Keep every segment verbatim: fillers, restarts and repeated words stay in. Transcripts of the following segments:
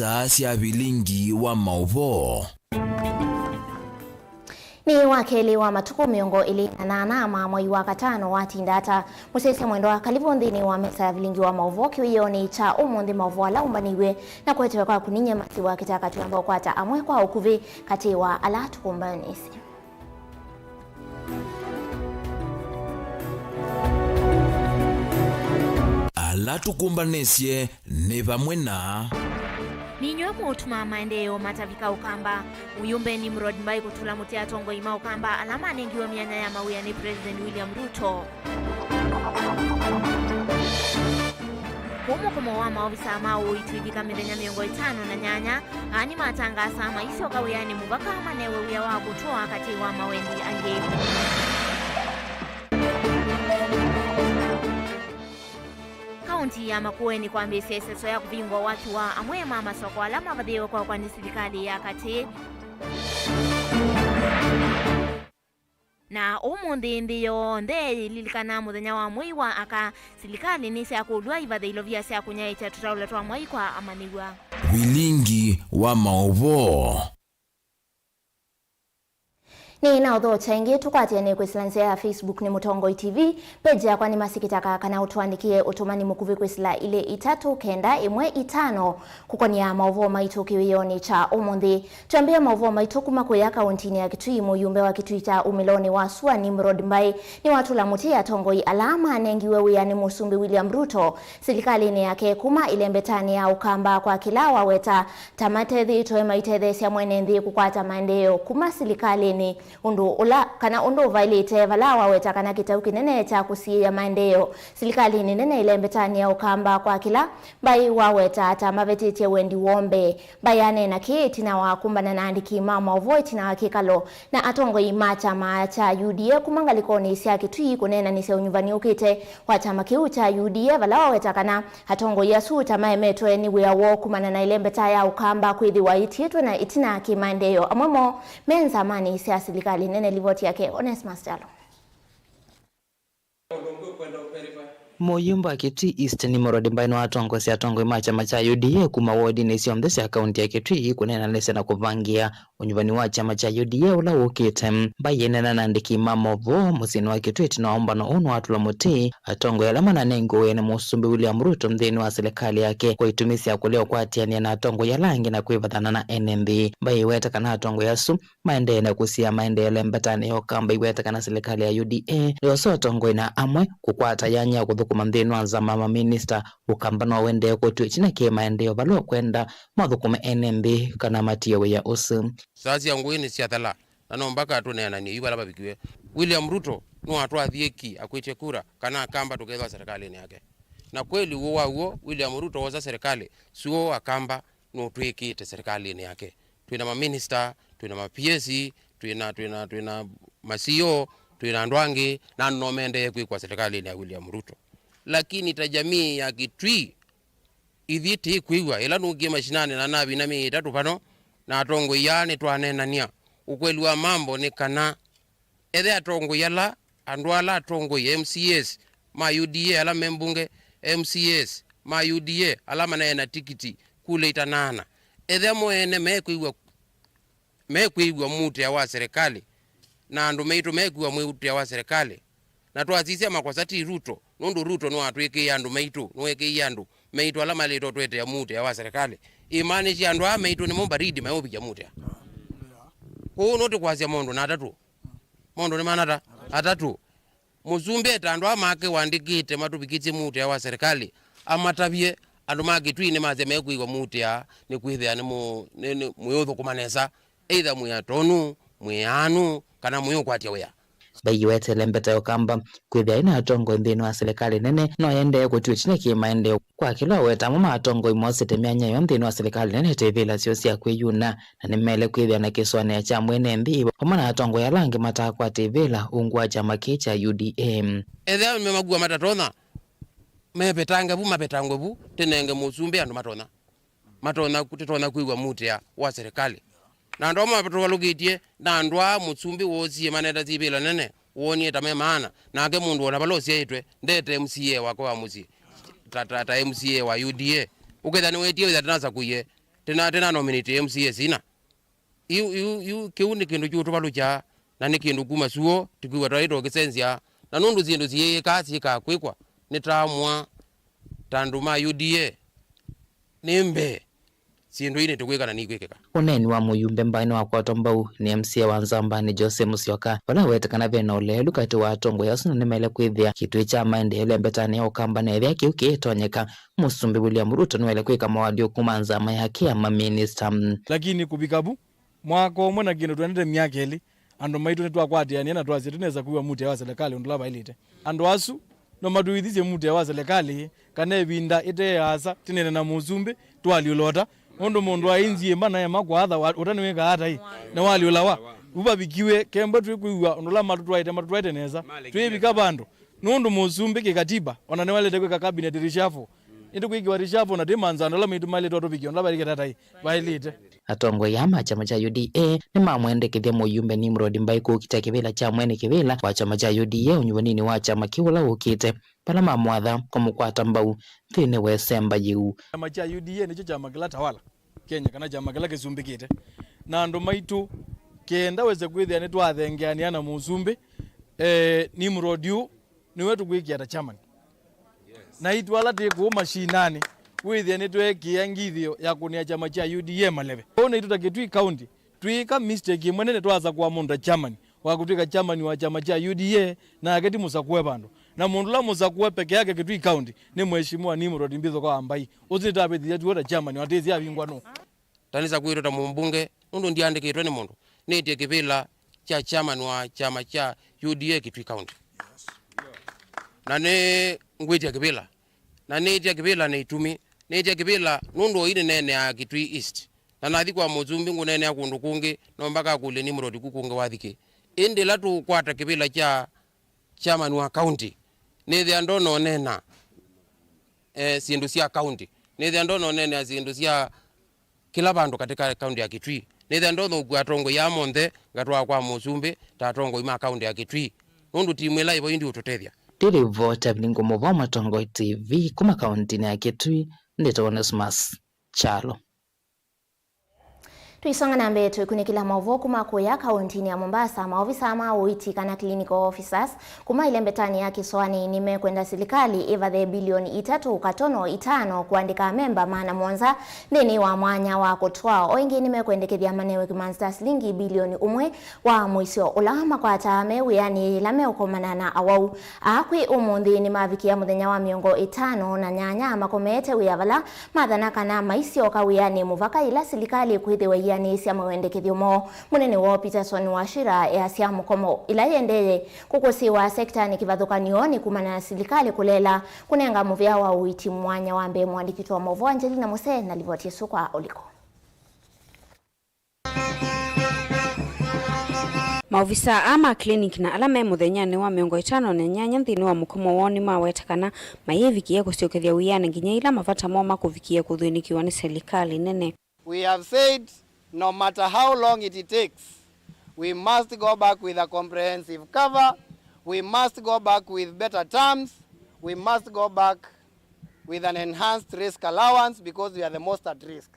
saa sya vilingi wa maũvoo. Nĩ wa kelĩ wa matukũ mĩongo ĩlĩ na nana ma mwei wa katano watinda ata, mũsyaĩĩsya mwendwa, kalivũ nthĩnĩ wa mesa ya vilingi wa maũvoo kĩwĩonĩ kya ũmũnthĩ, maũvoo ala ũmbanĩw'e na kũetewa kwaku nĩ nyie Masi wa Kĩtaka. Twĩamba ũkwata amwe kwa ũkuvĩ katĩ wa ala tũkũmbanĩsye. Ala tũkũmbanĩsye nĩ vamwe na. Nĩnyw'e mũũtuma maendeeo matavika Ũkamba. Mũyũmbe Nimrod Mbai kũtũla mũtĩ atongoi ma Ũkamba ala manengiwe myanya ya mawĩa nĩ President William Ruto. Kũu mũkomo wa maovisa ma ũiiti ũivika mĩthenya mĩongo ĩtano na nyanya, aani matangaasa maisyoka wĩanĩ mũvaka manewe wĩa wa kũtũa katĩ wa mawendi angĩ. Kaunti ya Makueni kwambĩĩsya ĩseso ya kũvingwa waki wa amwe ma masoko ala mavathĩĩwe kwakwa nĩ silikalĩ ya katĩ. Na ũmũnthĩ nthĩ yonthe ĩlilikana mũthenya wa mwei wa aka, silikalĩ nĩsyakũlw'a ivathĩĩo via sya kũnyaĩĩkya tũtaũla twa mwai kwa amanyĩw'a. Vilingi wa maũvoo. Nĩ na ũthokya ĩngĩ tũkwatĩanĩe kwĩsĩla nzĩa ya Facebook nĩ Mũtongoi T V, page yakwa nĩ Masi Kĩtaka, kana ũtũandĩkĩe ũtũmani mũkuvĩ kwĩsĩla ilĩ itatũ kenda ĩmwe itano. Kũkonĩa maũvoo maitũ kĩwĩonĩ kya ũmũnthĩ, twambĩĩa maũvoo maitũ kuma kũya kaũntinĩ ya Kitui. Mũyumbe wa Kitui kya umĩlonĩ wa sua Nimrod Mbai nĩwatũla mũtĩ atongoi ala manengiwe wĩa nĩ Mũsumbĩ William Ruto silikalĩnĩ yake kuma ĩlembetanĩ ya Ũkamba, kwa kĩla waweta ta matethĩĩtwe maitetheesya mwene nthĩ kũkwata maendeeo kuma silikalĩnĩ, ũndũ ũla, kana ũndũ ũvaĩlĩte, vala waweta kana kĩtau kĩnene kya kũsiĩĩa maendeeo silikalĩnĩ nene ĩlembetanĩ ya Ũkamba, kwa kĩla Mbai waweta ta mavetĩtye wendi woo mbee. Mbai aneena kĩĩ ĩtina wa kũmbana na andĩki ma maũvoo ĩtina wa kĩkalo na atongoi ma kyama kya U D A kuma ngalĩkonĩ sya Kitui kũneenanĩsya ũnyuvani ũkĩte wa kyama kĩu kya U D A, vala waweta kana atongoi asu ta maemetwe nĩ wĩa woo kumana na ĩlembeta ya Ũkamba kwĩthĩwa yĩtiĩtwe na ĩtina kĩmaendeeo. Amwe moo me nzamanĩ sya silikalĩ nene. Livoti yake Onesmus Kyalo. Mũyumbe wa Kitui East Nimrod Mbai nĩwatongoesye atongoi ma kyama kya U D A kuma wodinĩ syonthe sya kaunti ya Kitui kũneenanĩsya na kũvangĩa ũnyuvani wa kyama kya U D A ũla wũkĩte. Mbai aineena na andĩki ma maũvoo mũsyĩnĩ wa Kitui ĩtina wa ũmbano ũũ nĩwatũla mũtĩ atongoi ala mananengiwe wĩa nĩ Mũsumbĩ William Ruto nthĩnĩ wa silikalĩ yake kwa itumi sya kũlea ũkwatĩanĩa na atongoi ala angĩ na kwĩvathana na ene nthĩ. Mbai aiweta kana atongoi asu maendee na kũsiĩĩa maendeeo ĩlembetanĩ ya Ũkamba. Aiweta kana silikalĩ ya U D A nĩyosa ũtongoi na amwe kũkwata yanya ya kũthũkũma nthĩnĩ wa nzama ya maminista. Ũkamba no ũendee kũtw'a ĩtina kĩ maendeeo vala ũkwenda mathũkũme ene nthĩ kana matie wĩa ũsu. Saa sya ngũĩ nĩsyathela, na no mbaka tũneenanie yu vala vavikiwe. William Ruto nĩwatwathie ki akwĩtye kura kana Akamba tũkethwa serikalĩnĩ yake. Na kweli w'o wa w'o, William Ruto wosa serikalĩ, sio Akamba nũtwĩkĩte serikalĩnĩ yake. Twĩ na maminista, twĩ na ma P S, twĩ na, twĩ na, twĩ na ma C E O, twĩ na andũ angĩ, na andũ no maendee kwĩkwa serikalĩnĩ ya William Ruto. Lakini ta jamii ya Kitui, ithyĩ tĩkwĩw'a. Ĩla nũkie mashinani na navina mĩĩ ĩtatũ vano, na atongoi aa nĩtwaneenany'a. Ũkweli wa mambo nĩ kana, ethe atongoi ala, andũ ala atongoi, M C As ma U D A ala me mbunge, M C As ma U D A ala manaena tikiti kula itanaana, ethe mo ene mekwĩw'a, mekwĩw'a muutĩa wa serikali, na andũ maitũ mekwĩw'a muutĩa wa serikali, na twasisya makosa ti Ruto, nũndũ Ruto nĩwatwĩkĩie andũ maitũ, nĩwekĩie andũ maitũ ala malĩtwe twetea muutĩa wa serikali. Imaanisha andũ aa maitũ nĩmo baridi meũvikya muutĩa. Kwoou no tũkwasya maũndũ na atatũ. Maũndũ nĩ mana ta atatũ. Mũsumbĩ eta andũ aa make wandĩkĩte matũvikĩsye muutĩa wa serikali, amatavye andũ ma Kitui nĩmasya mekwĩw'a muutĩa, nĩkwĩthĩa nĩ mũ-, nĩ, nĩ mwĩũthũkũma nesa, either mwĩ atonu, mwĩ aanu, kana mwĩũkwatya wĩa. Mbai aiweta ĩlembeta ya Ũkamba kwĩthĩa ĩna atongoi nthĩnĩ wa silikalĩ nene no ĩendee kũtw'a ĩtina kĩ maendeeo, kwa kĩla waweta amwe ma atongoi mosĩte myanya yoo nthĩnĩ wa silikalĩ nene ta ivĩla syoo sya kwĩyuna, na nĩmaĩle kwĩthĩa na kĩsũanĩo kya mwene nthĩ vamwe na atongoi ala angĩ mataakwata ivĩla ungu wa kyama kĩĩ kya U D A. Ethĩwa nĩmakua matatonya, mevetange vu, mavetangwe vu, tĩnenge mũsumbĩ andũ matonya. Matonya, tũtonya kwĩw'a muutĩa wa serikali. Na andũ amwe matũvalũkĩtye, na andũ aa mũsumbĩ woosie maneta syĩvĩla nene, woonie ta me maana, nake mũndũ ona vala ũsyaĩtwe, ndete M C A wake wa mũsyĩ, ta, ta, ta M C A wa U D A. Ũkethĩa nĩwetie wĩthĩa tanasakũie, Tena, tena nominate M C As ina. Yu, yu, yu, kĩu nĩ kĩndũ kĩũtũvalũkya, na nĩ kĩndũ kuma suo, tũkwĩw'a twaĩ tũkĩsenzya. Na nũndũ syĩndũ syĩĩkaa syĩkaa kwĩkwa, nĩtaamũa ta andũ ma U D A, nĩ mbee syĩndũ ii nĩtũkwĩka na nikwĩkĩka. Ũneeni wa mũyumbe mbaĩ nĩwakwatwa mbau nĩ M C A wa Nzambanĩ Jose Musyoka, vala awete kana ve na ũleelu katĩ wa atongoi asu na nĩmaĩle kwĩthĩa kĩtuĩ kya maendeeo ĩlembetanĩ ya Ũkamba na ethĩa kĩu kĩitonyeka. Mũsumbĩ William Ruto nĩwaĩle kwĩka moalyũku ma nzama yake ya maminista. Lakini kũvika vu, mwaka ũmwe na kĩndũ tũendete myaka ĩlĩ, andũ maitũ nĩtwakwatĩanĩa na twasya tũnesa kũiwa mutia wa silikalĩ ũndũ ũla vaĩlĩte. Andũ asu no matwĩvithisye mutia wa silikalĩ, kana ĩvinda ĩte yaasa tũneene na mũsumbĩ, twalyũlota, nũndũ mũndũ aĩ nzyĩmba na ema kwatha, wa- ũta nĩwĩkaa ata ĩ, na walyũlawa. Vu vavikiwe, kemba twĩkwĩw'a ũndũ ũla matũtwaĩte, matũtwaĩte nesa, twĩvika vandũ. Nũndũ mũsumbĩ kĩkatiba, ona nĩwaĩlĩte kwĩka cabinet reshuffle. Nĩtũkwĩkĩwa reshuffle na twĩmanza andũ ala maitũ maĩlĩte tũvikie ũndũ ũla vaĩlĩte ata ĩ, vaĩlĩte. Atongoi aa ma kyama kya U D A nĩmamwendekethya mũyumbe Nimrod Mbai kũkita kĩvĩla kya mwene kĩvĩla wa kyama kya U D A ũnyuvanĩnĩ wa kyama kĩu ũla ũkĩte, vala mamwatha kũmũkwata mbau nthĩnĩ wa ĩsemba yĩu. Kyama kya U D A nĩkyo kyama kĩla tawala Kenya, kana kyama kĩla kĩsumbĩkĩte. Na andũ maitũ, kenda wese kwĩthĩa nĩtwathengeanĩa na mũsumbĩ, eh, Nimrod yu nĩwe tũkwĩkĩa ta chairman. Na itũ ala twĩ kũu mashinani, wĩthĩe nĩtweekĩa ngithyo ya kũnĩa kyama kya U D A maleve. Kwoou naitũ ta Kitui County, twĩĩka mistake ĩmwe nene twasakũa mũndũ ta chairman wa kũtw'ĩka chairman wa kyama kya U D A, nake ti mũsakũe vandũ. Na mũndũ ũla mũsakũe peke yake Kitui County nĩ Mheshimiwa Nimrod Mbithuka wa Mbai. Ũsu nĩtavĩthisya tuo ta chairman, atĩsĩ avingwa nũũ? Ta nĩsakũĩtwe ta mũmbunge, nũndũ ndiandĩkĩtwe nĩ mũndũ. Nĩĩtye kĩvĩla kya chairman wa kyama kya U D A Kitui County. Na nĩ ngwĩtya kĩvĩla. Na nĩĩtya kĩvĩla nĩ itumi. Nĩĩtya kĩvĩla nũndũ oĩ nĩneeneaa Kitui East. Na nathi kwa mũsumbĩ ngũneenea kũndũ kũngĩ, no mpaka akũlye Nimrod ku kũngĩ wathi kĩ. Ĩndĩ ĩla tũkwata kĩvĩla kya chairman wa county, nĩthĩa ndona ũneena, eh, syĩndũ sya county. Nĩthĩa ndona ũneenea syĩndũ sya kĩla vandũ katika county ya Kitui. Nĩthĩa ndonya ũkua atongoi aa monthe ngatwaa kwa mũsumbĩ ta atongoi ma county ya Kitui. Nũndũ timu ĩla ĩvo ĩndĩ ũtũtethya. Ndĩlivota Vilingũ Mũvoo, Mũtongoi T V, kuma kauntinĩ ya Kitui, nĩtawa Onesmus Kyalo. Tũisonga na mbee, tũikunĩkĩla maũvoo kuma kũya kauntinĩ ya Mombasa. Maovisa ma ũiiti kana clinical officers kuma ĩlembetanĩ ya Kĩsoanĩ nĩmekwenda silikalĩ ĩvathe bilioni itatũ katono itano kũandĩka amemba maana mũonza nthĩnĩ wa mwanya wa kũtwaa. O ĩngĩ nĩmekwendekethya manewe kĩmanzi ta silingi bilioni ũmwe wa mũisyo ũla makwataa me wĩanĩ yĩla meũkomana na awau. Aa kwĩ ũmũnthĩ nĩmavikĩa mũthenya wa mĩongo ĩtano na nyanya makomete wĩa vala mathana kana maisyoka wĩanĩ mũvaka yĩla silikalĩ ĩkwĩthĩwa ĩianĩĩsya mawendekethyo moo. Mũnene woo Peterson Wachira easya mũkomo ĩla yĩendee kũkũsĩĩwa sektanĩ kĩvathũkany'o nĩ kumana na silikalĩ kũleela kũnenga mũvĩa wa ũiiti mwanya wa mbee. Mũandĩki witũ wa maũvoo Angelina Muse na livoti ĩsu kwa ũliku. Maovisaa aa ma clinic na ala me mũthenyanĩ wa mĩongo ĩtano na nyanya nthĩnĩ wa mũkomo woo nĩmaweta kana mayĩvikĩe kũsyokethya wĩanĩ nginya ĩla mavata moo makũvikĩe kũthĩnĩkĩwa nĩ silikalĩ nene. We have said, no matter how long it takes, we must go back with a comprehensive cover, we must go back with better terms, we must go back with an enhanced risk allowance because we are the most at risk.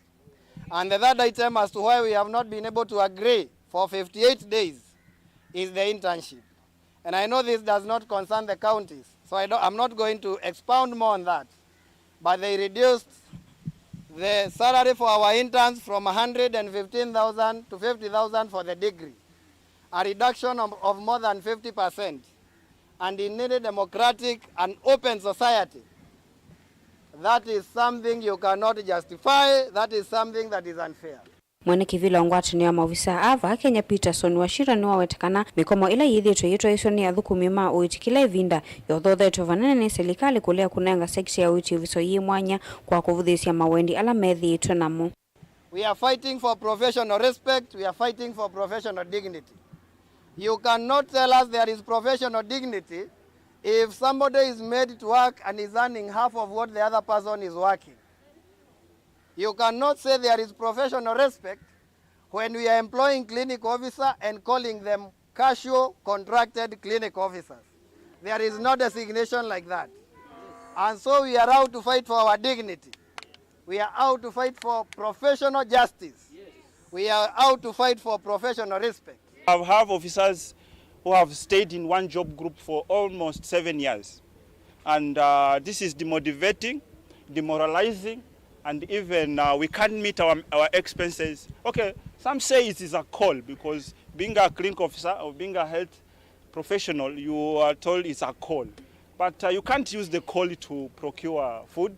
And the third item as to why we have not been able to agree for fifty-eight days is the internship. And I know this does not concern the counties, so I don't, I'm not going to expound more on that. But they reduced the salary for our interns from a hundred and fifteen thousand to fifty thousand for the degree, a reduction of, of more than fifty percent. And in any democratic and open society, that is something you cannot justify, that is something that is unfair. Mwene kĩvĩla wa ngwatanĩo ya maovisaa aa vaa Kenya, Peterson Wachira, nĩwaweta kana mĩkomo ĩla yĩthĩĩtwe yĩtwaĩĩsw'a nĩ athũkũmi ma ũiiti kĩla ĩvinda yothothetwe vanene nĩ silikalĩ kũlea kũnenga sekita ya ũiiti ĩviso yĩ mwanya kwa kũvũthĩĩsya mawendi ala methĩĩtwe namo. We are fighting for professional respect, we are fighting for professional dignity. You cannot tell us there is professional dignity if somebody is made to work and is earning half of what the other person is working. You cannot say there is professional respect when we are employing clinic officer and calling them casual contracted clinic officers. There is no designation like that. And so we are out to fight for our dignity. We are out to fight for professional justice. We are out to fight for professional respect. I have officers who have stayed in one job group for almost seven years. And uh, this is demotivating, demoralizing, and even uh, we can't meet our, our expenses. Okay, some say it is a call because being a clinic officer or being a health professional, you are told it's a call. But uh, you can't use the call to procure food.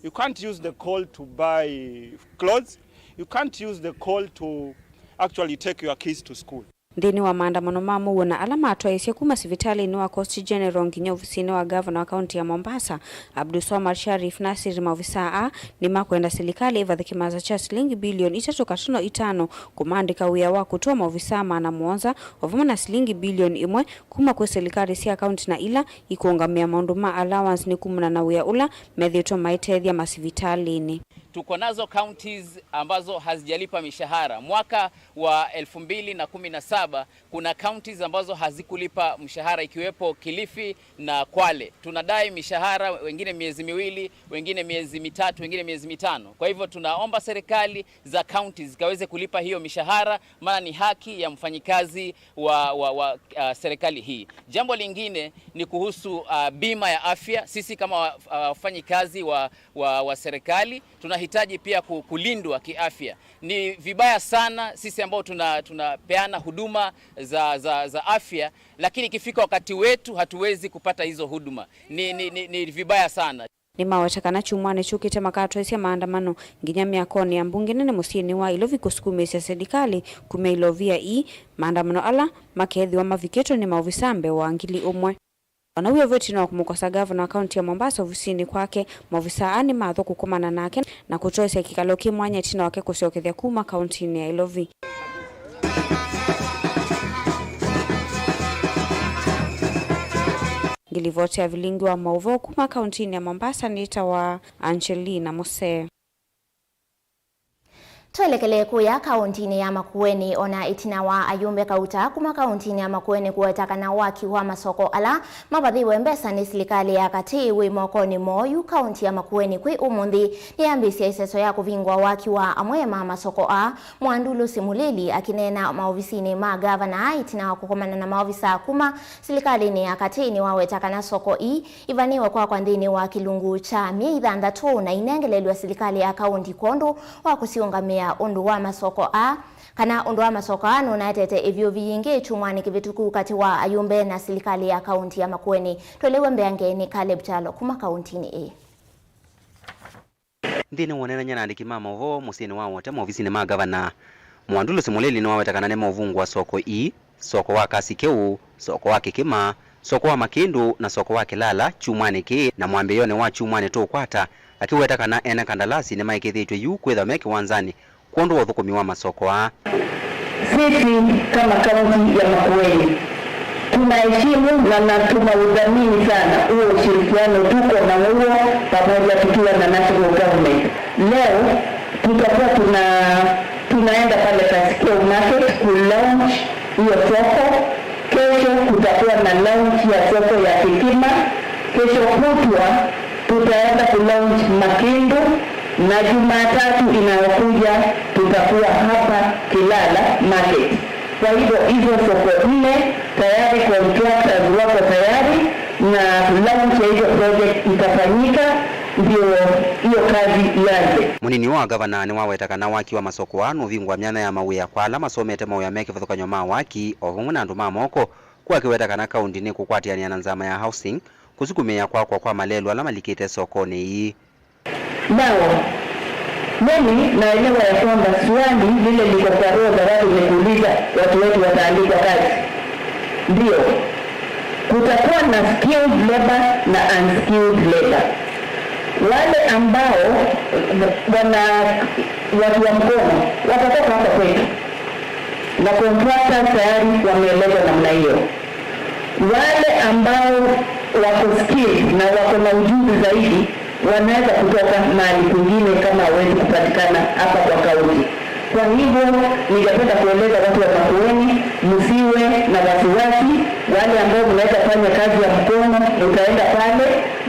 You can't use the call to buy clothes. You can't use the call to actually take your kids to school. Nthĩnĩ wa maandamano ma mũuo na ala matwaĩĩsye kuma sivitalĩnĩ wa Coast General nginya ovisinĩ wa ngavana wa kaunti ya Mombasa, Abdulswamad Sharif Nasir, maovisaa aa nĩmakwenda silikalĩ ĩvathe kĩmanza kya silingi bilioni itatũ katono itano kũmaandĩka wĩa wa kũtw'a maovisaa maana mũonza, o vamwe na silingi bilioni ĩmwe kuma kwĩ silikalĩ sya kaunti na ila ikũũngamĩa maũndũ ma allowance nĩ kumana na wĩa ũla methĩĩtwe maitethya masivitalĩnĩ. Tuko nazo counties ambazo hazijalipa mishahara. Mwaka wa elfu mbili na kumi na saba, kuna counties ambazo hazikulipa mshahara, ikiwepo Kilifi na Kwale. Tunadai mishahara, wengine miezi miwili, wengine miezi mitatu, wengine miezi mitano. Kwa hivyo tunaomba serikali za counties zikaweze kulipa hiyo mishahara, maana ni haki ya mfanyikazi wa, wa, wa, uh, serikali hii. Jambo lingine ni kuhusu, uh, bima ya afya. Sisi kama wa-, uh, wafanyikazi wa, wa, wa serikali, tunahitaji pia ku-, kulindwa kiafya. Ni vibaya sana sisi ambao tuna-, tunapeana huduma za, za, za afya, lakini ikifika wakati wetu hatuwezi kupata hizo huduma. Ni, ni, ni, ni vibaya sana. Nĩmaweta kana kyumwanĩ kyũkĩte makatwaĩsya maandamano nginya myakonĩ ya mbunge nene mũsyĩnĩ wa Ilovi kũsukumĩĩsya silikalĩ kumya ilovia ii, maandamano ala makeethĩwa mavikĩtwe nĩ maovisaa mbee wa ngili ũmwe. O na wĩ o vo, ĩtina wa kũmũkosa ngavana wa kaunti ya Mombasa ovisinĩ kwake, maovisaa aa nĩmathwa kũkomana nake na kũtwaĩsya kĩkalo kĩ mwanya ĩtina wake kũsyokethya kuma kauntinĩ ya Ilovi. Ngilivoti ya vilingi wa maũvoo kuma kauntinĩ ya Mombasa nĩtawa Angelina Musee. Twelekele kũya kauntinĩ ya Makueni. O na ĩtina wa ayumbe kauta kuma kauntinĩ ya Makueni kũweta kana waki wa masoko ala mavathĩwe mbesa nĩ silikalĩ ya katĩ wĩ mokonĩ moo, yu kaunti ya Makueni kwĩ ũmũnthĩ nĩyambĩĩsya ĩseso ya kũvingũa waki wa amwe ma masoko aa. Mwandulusi Mulili akĩneena maovisinĩ ma ngavana ĩtina wa kũkomana na maovisaa kuma silikalĩnĩ ya katĩ nĩwaweta kana soko ii ivanĩwe kwakwa nthĩnĩ wa kĩlungu kya myei thanthatũ na inengelelw'a silikalĩ ya kaunti kwondũ wa kũsiũngamĩa ũndũ wa masoko aa, kana ũndũ wa masoko aa nũnaetete ĩvyũvi yingĩ kyumwanĩ kĩvĩtũku katĩ wa ayumbe na silikalĩ ya kaunti ya Makueni. Twelew'e mbeange nĩ Caleb Kyalo kuma kauntinĩ ĩĩ. Nthĩnĩ wa ũneenany'a na andĩki ma maũvoo mũsyĩnĩ wa Wote maovisinĩ ma ngavana, Mwandulusi Mulili nĩwaweta kana nĩmeũvungũa soko ii, soko wa Kasi Kĩu, soko wa Kĩkĩma, soko wa Makĩndũ na soko wa Kĩlala kyumwanĩ kĩĩ na mwambĩĩonĩ wa kyumwanĩ tũũkwata, akĩweta kana ene kandalasi nĩmaĩkĩĩthĩtw'e yu kwĩthwa me kĩwanzanĩ kwondũ wa ũthũkũmi wa masoko aa. Sisi kama kaunti ya Makueni tunaheshimu na, na tunauthamini sana huo ushirikiano tuko na huo pamoja tukiwa na national government. Leo tutakuwa tuna, tunaenda pale Kasikeu Market ku launch hiyo soko. Kesho kutakuwa na launch ya soko ya Kĩkĩma. Kesho kutwa tutaenda ku launch Makĩndũ, na Jumatatu inayokuja tutakuwa hapa Kilala Market. Kwa hivyo hizo soko nne tayari, contractors wako tayari, na launch ya hizo project itafanyika ndio hiyo kazi ianze. Mũnini wa ngavana nĩwaweta kana waki wa masoko aa nũvingũa myanya ya mawĩa kwa ala masomete mawĩa me kĩvathũkany'o ma waki o vamwe na andũ ma moko, kũu akĩweta kana kaunti nĩkũkwatĩanĩa na nzama ya housing kũsukumĩĩa kwakwa kwa malelũ ala malikĩte sokonĩ ii. Nao, mimi naelewa ya kwamba swali lile liko kwa roho za watu ni kuuliza, watu wetu wataandikwa kazi? Ndio, kutakuwa na skilled labor na unskilled labor. Wale ambao wana watu wa mkono watatoka hapa kwetu, na contractors tayari wameelezwa namna hiyo. Wale ambao wako skilled na wako na ujuzi zaidi wanaweza kutoka mahali kwingine kama hawezi kupatikana hapa kwa kaunti. Kwa hivyo, ningependa kueleza watu wa Makueni, msiwe na wasiwasi. Wale ambao mnaweza fanya kazi ya mkono, mtaenda pale,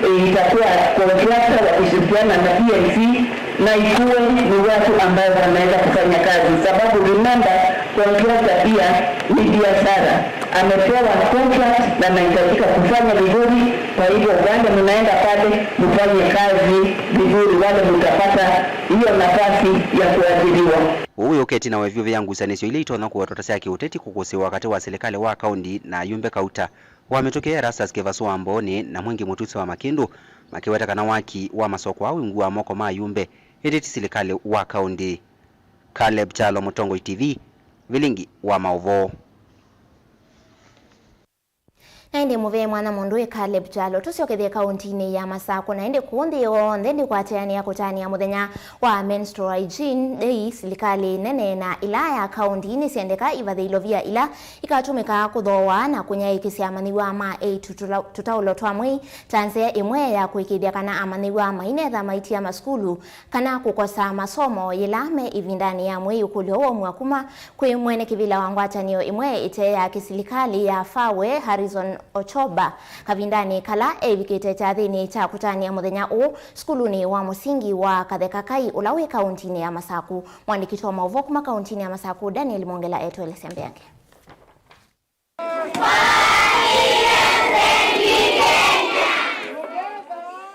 e, itakuwa contractor wakishirikiana na P N C, Na ikuwe ni watu ambao wanaweza kufanya kazi, sababu remember, contractor pia ni biashara. Amepewa contract na anahitajika kufanya vizuri. Kwa hivyo, wale mnaenda pale, mfanye kazi vizuri, wale mtapata hiyo nafasi ya kuajiriwa. Ũu wĩũka ĩtina wa ĩvyũvĩ ya ngusanĩsyo ila itonya kũwetwa ta sya kĩũteti kũkũsĩĩwa katĩ wa silikalĩ wa kaũnti na ayumbe kauta wa mĩtũkĩ Erastus Kĩvasũ wa Mbooni na Mwingi Mũtuse wa Makĩndũ, makĩweta kana waki wa masoko aa wĩ ungu wa moko ma ayumbe, ĩndĩ ti silikalĩ wa kaũnti. Caleb Kyalo, Mũtongoi T V, vilingi wa maũvoo. Na ĩndĩ mũvea mwana mũndũ wĩ Caleb Kyalo. Tũsyokethye kaũntinĩ ya Masakũ, na ĩndĩ kũũ nthĩ yonthe ndĩkwatĩanĩa kũtanĩa mũthenya wa Menstrual Hygiene Day, silikalĩ nene na ila ya kaũnti nĩsyendeka ivathĩe ilovia ila ikatũmĩka kũthooa na kũnyaĩĩkĩsya amanyĩw'a ma eĩtu tũla-, tũtaũlo twa mwĩĩ ta nzĩa ĩmwe ya kũĩkĩĩthya kana amanyĩw'a mainetha maitia masukulu kana kũkosa masomo yĩla me ĩvindanĩ ya mwĩĩ. Ũkũlyo ũũ waumw'a kuma kwĩ mwene kĩvĩla wa ngwatanĩo ĩmwe ĩte ya kĩsilikalĩ ya Fawe, Harrison Ochoba, kavindanĩ kala eĩvikĩte kyathĩnĩ kya kũtanĩa mũthenya ũũ sukulunĩ wa mũsingi wa Katheka Kai, ũla wĩ kaũntinĩ ya Masakũ. Mwandĩki witũ wa maũvoo kuma kaũntinĩ ya Masakũ, Daniel Mwongela, etũelesya mbeange.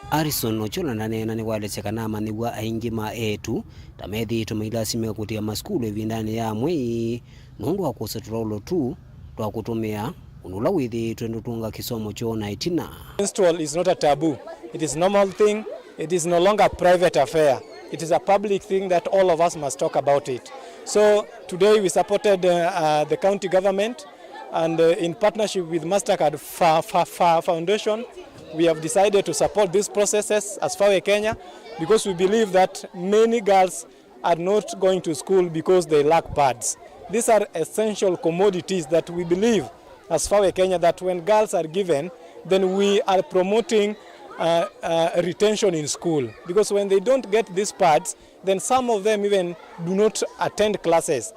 Harrison Ochola ndaneena nĩwaelesya kana amanyĩw'a aingĩ ma eĩtu ta methĩĩtwe mailasimĩka kũtia masukulu ĩvindanĩ ya mwei nũndũ wa kwosa tũtaũlo tu twa kũtũmĩa, ũndũ ũla wĩthĩĩtwe ndũtũnga kĩsomo kyoo na ĩtina. Menstrual is not a taboo. It is normal thing. It is no longer a private affair. It is a public thing that all of us must talk about it. So today we supported, uh, uh, the county government, and, uh, in partnership with Mastercard Fa-, Fa-, Fa-, Foundation, we have decided to support these processes as Fawe Kenya, because we believe that many girls are not going to school because they lack pads. These are essential commodities that we believe as Fawe Kenya that when girls are given, then we are promoting, uh, uh, retention in school, because when they don't get these pads, then some of them even do not attend classes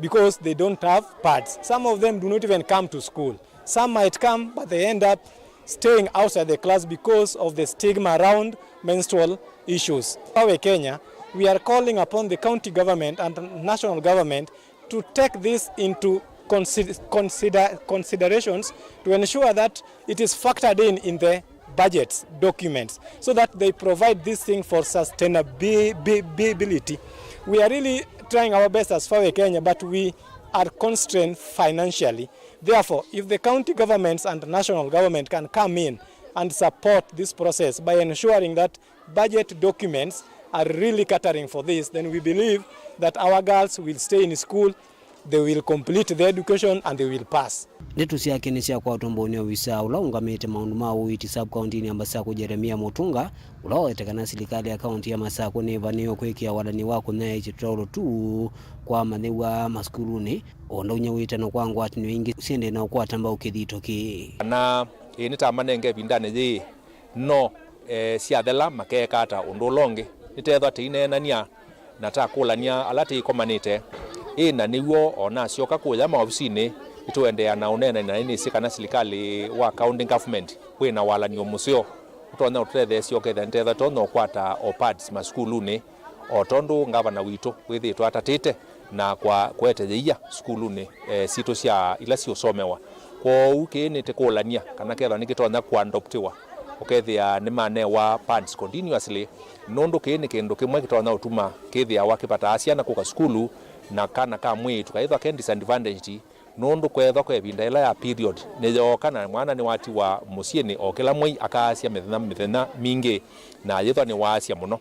because they don't have pads. Some of them do not even come to school. Some might come, but they end up staying outside the class because of the stigma around menstrual issues. Fawe Kenya, we are calling upon the county government and national government to take this into consi-, consider, considerations to ensure that it is factored in in the budgets documents so that they provide this thing for sustainability. We are really trying our best as Fawe Kenya, but we are constrained financially. Therefore, if the county governments and national government can come in and support this process by ensuring that budget documents are really catering for this, then we believe that our girls will stay in school, they will complete their education and they will pass. Ndeto syake nĩsyakwatwa mbau nĩ ovisaa ũla ũũngamĩte maũndũ ma ũiiti sub-kaũntinĩ ya Masakũ, Jeremia Mũtũnga, ũla wawetie kana silikalĩ ya kaũnti ya Masakũ nĩĩvanĩĩwe kwĩkĩa walany'o wa kũnyaĩĩkya tũtaũlo tu kwa amanyĩw'a masukulunĩ, o ũndũ ũnyawĩte na kwa ngwatanĩo ingĩ syendee na ũkwata mbau kĩthito kĩĩ. Kana ĩĩ nĩtamanenge ĩvindanĩ yĩĩ, no, eh, syathela makeeka ata ũndũ ũla ũngĩ? Nĩteethwa tĩineenany'a na takũlany'a ala tĩikomanĩte. Ĩ na nĩw'o o nasyoka kũya maovisinĩ, nĩtũendeea na ũneenany'a na nĩnĩsĩ kana silikalĩ wa county government wĩ na walany'o mũseo ũtonya ũtũtetheesya ũkethĩa nĩteethwa tonya ũkwata o pads masukulunĩ, o tondũ ngavana witũ wĩthĩĩtwe atatĩte na kwa kũete yĩia sukulunĩ, eh, sitũ sya ila siũsomewa. Kwoou kĩĩ nĩtĩkũlany'a kana kethwa nĩkĩtonya kũadoptiwa, ũkethĩa nĩmanewa pads continuously, nũndũ kĩĩ nĩ kĩndũ kĩmwe kĩtonya ũtuma kĩthĩawa kĩvataa syana kũka sukulu, na kana ka mwĩĩtu kaĩthwa ke disadvantaged, nũndũ kweethwa kwa ĩvinda ĩla ya period nĩyooka na mwana nĩwatiwa mũsyĩnĩ o kĩla mwei, akaasya mĩthenya, mĩthenya mingĩ, na ayĩthwa nĩwaasya mũno.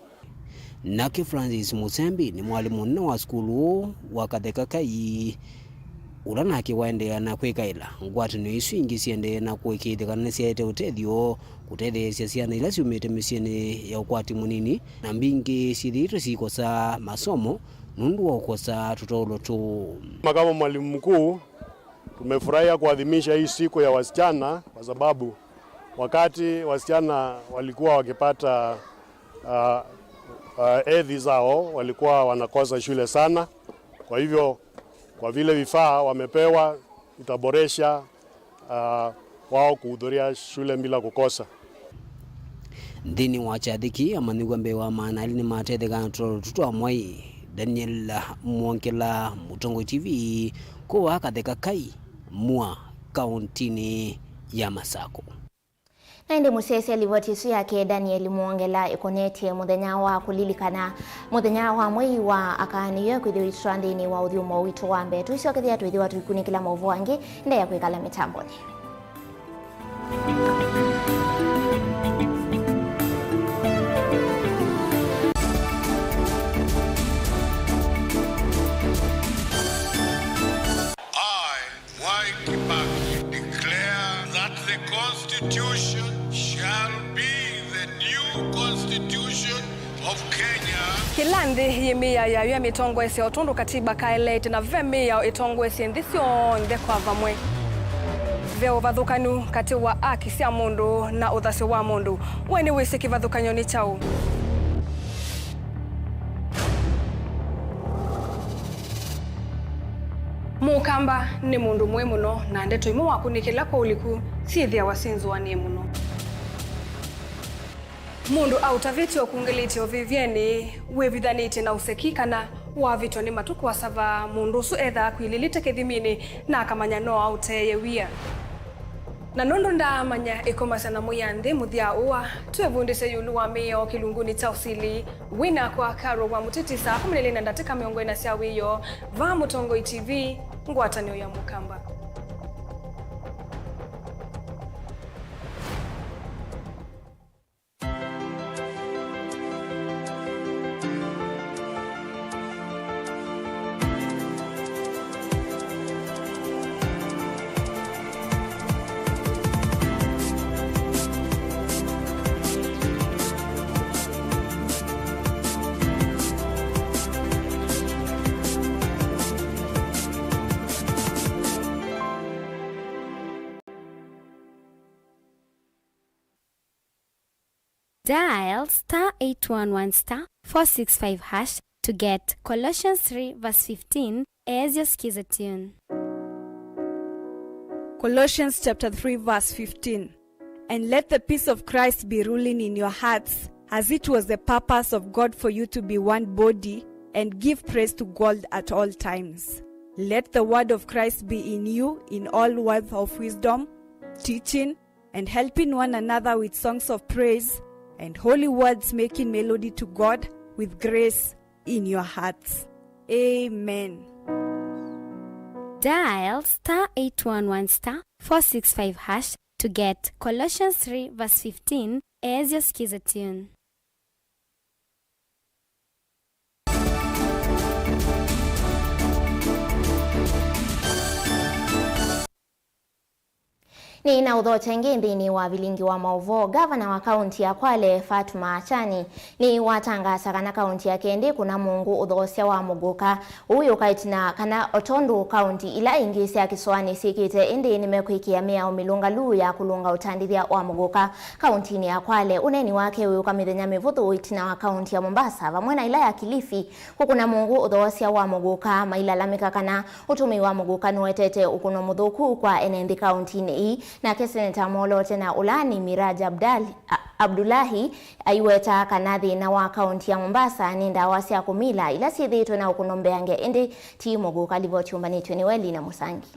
Nake Francis Mũsembi nĩ mwalimũ mũnene wa sukulu ũũ wa Katheka Kai, ũla nake waendeea na kwĩkaĩla ngwatanĩo isu ingĩ siendee na kũĩkĩĩthya kana nĩsyaete ũtethyo kũtetheesya syana ila syumĩte mĩsyĩnĩ ya ũkwati mũnini, na mbingĩ syĩthĩĩtwe siikosa masomo nũndũ wa ũkosa tũtaũlo tũũ. Kama mwalimu mkuu, tumefurahia kuadhimisha hii siku ya wasichana kwa sababu wakati wasichana walikuwa wakipata, ah, ah, hedhi zao, walikuwa wanakosa shule sana. Kwa hivyo, kwa vile vifaa wamepewa, itaboresha, ah, wao kuhudhuria shule bila kukosa. Nthĩnĩ wa kyathĩ kĩĩ, amanyĩw'a mbee wa maana elĩ nĩmatetheka na tũtalo tũu twa mwai. Daniel Mwongela, Mũtongoi T V, kũu Katheka Kai, Mua, kaũntinĩ ya Masakũ. Na ĩndĩ mũsyaĩĩsya livoti ĩsu yake Daniel Mwongela ĩkonetye mũthenya wa kũlilikana, mũthenya wa mwei wa aka nĩyo ĩkwĩthĩwa ĩtũtwaa nthĩnĩ wa ũthyũmũo witũ wa mbee. Tũisyokethya twĩthĩwa tũikunĩkĩla maũvoo angĩ, endeea kwĩkala mĩtambonĩ. I, Mwai Kibaki, declare that the Constitution shall be the new Constitution of Kenya. Kĩla nthĩ yĩmĩĩaa yayo ya mĩtongoesye o tondũ katiba kaeleete, na ve mĩao ĩtongoesye nthĩ syonthe kwa vamwe. Ve ũvathũkanu katĩ wa aki sya mũndũ na ũthasyo wa mũndũ. We nĩwĩsĩ kĩvathũkany'o nĩ kyaũ? Mũkamba nĩ mũndũ mũĩ mũno, na ndeto imwe wakunĩkĩla kwa ũliku syĩthĩawa syĩnzũanĩe mũno. Mũndũ aũtavĩtye ũkungĩlĩtye ũvĩvyenĩ, wĩvithanĩtye na ũseki, kana wavĩtwa nĩ matũ kũasava, mũndũ ũsu ethaa akwilĩlĩte kĩthiminĩ na akamanya no aũteeye wia. Na nũndũ ndaamanya ĩkomasya na mũya nthĩ mũthya ũa, twĩvundĩsye ĩũlũ wa mĩao kĩlungunĩ kya ũsili. Wĩ nakwa Carol wa Mũtĩtĩ saa kũmi na ilĩ na ndatĩka mĩongo ĩna sya wĩoo, vaa Mũtongoi T V, ngwatanĩo ya Mũkamba. Dial star eight one one star four six five hash to get Colossians three verse fifteen as your Skiza tune. Colossians chapter three verse fifteen. And let the peace of Christ be ruling in your hearts, as it was the purpose of God for you to be one body, and give praise to God at all times. Let the word of Christ be in you in all words of wisdom, teaching, and helping one another with songs of praise and holy words, making melody to God with grace in your hearts. Amen. Dial star eight one one star four six five hash to get Colossians three verse fifteen as your Skiza tune. Nĩ na ũthokya ĩngĩ nthĩnĩ wa vilingi wa maũvoo. Ngavana wa kaunti ya Kwale, Fatuma Achani, nĩwatangaasa kana kaunti yake ndĩkũna mũngũ ũthoosya wa mũgũka. Ũu yũka ĩtina kana o tondũ kaunti ila ingĩ sya kĩsoanĩ syĩkĩte, ĩndĩ nĩmekwĩkĩa mĩao mĩlũngalu ya kũlũnga ũtandĩthya wa mũgũka. Kauntinĩ ya Kwale, ũneeni wake ũyũka mĩthenya mĩvũthũ ĩtina wa kaunti ya Mombasa vamwe na ila ya Kilifi kũkũna mũngũ ũthoosya wa mũgũka, mailalamĩka kana ũtũmĩi wa mũgũka nũetete ũkũno mũthũku kwa ene nthĩ kauntinĩ ii. Nake seneta mwoloote na ũlaani Miraj Abdal-, A-, Abdullahi aiweta kana thĩna wa kaunti ya Mombasa nĩ ndawa sya kũmila ila syĩthĩĩtwe na ũkũno mbeange, ĩndĩ ti mũgũka. Livoti yũmbanĩtw'e nĩ Welina Mũsangi.